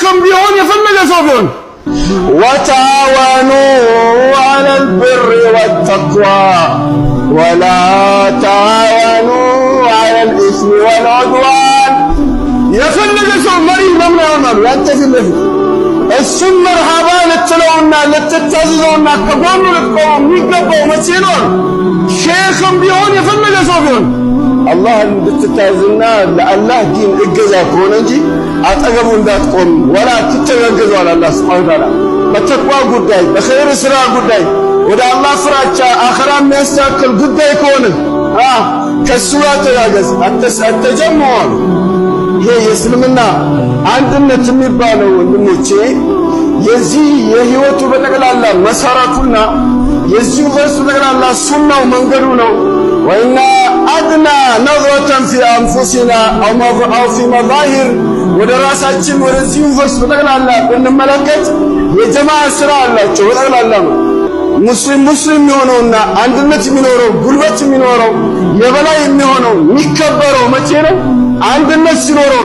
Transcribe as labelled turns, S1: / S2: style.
S1: ሼኽም ቢሆን የፈለገ ሰው ቢሆን
S2: وتعاونوا على البر والتقوى ولا تعاونوا على الإثم والعدوان።
S1: የፈለገ ሰው መሪ ለምን አይሆናሉ? ያንተ ፊት ለፊት እሱም መርሃባ ልትለውና ልትታዘዘውና ከጎኑ ልትቆመው የሚገባው መቼ ነው? ሼኽም ቢሆን የፈለገ ሰው ቢሆን
S2: አላህ እንድትታዘዝና ለአላህ ዲን እገዛ ከሆነ እንጂ አጠገቡ እንዳትቆም ወላ ትተጋገዘዋል። አላህ ስብሐነ ወተዓላ በተቅዋ ጉዳይ፣ በኸይር ስራ ጉዳይ፣ ወደ አላህ ፍራቻ አኸራ የሚያስተካክል ጉዳይ ከሆነ ከሱ ጋር ተጋገዝ። አተጀምዑ አሉ። ይሄ የእስልምና አንድነት የሚባለው ወንድሞቼ የዚህ የህይወቱ በጠቅላላ መሰረቱና የዚሁ verse በጠቅላላ ሱናው መንገዱ ነው። وإن أدنى نظرة في أنفسنا أو في مظاهر ወደ ራሳችን ወደዚህ universe በጠቅላላ ብንመለከት የጀማዓ ስራ አላቸው በጠቅላላ ነው። ሙስሊም ሙስሊም የሚሆነውና አንድነት የሚኖረው፣ ጉልበት የሚኖረው፣ የበላይ የሚሆነው፣ የሚከበረው መቼ ነው? አንድነት ሲኖረው።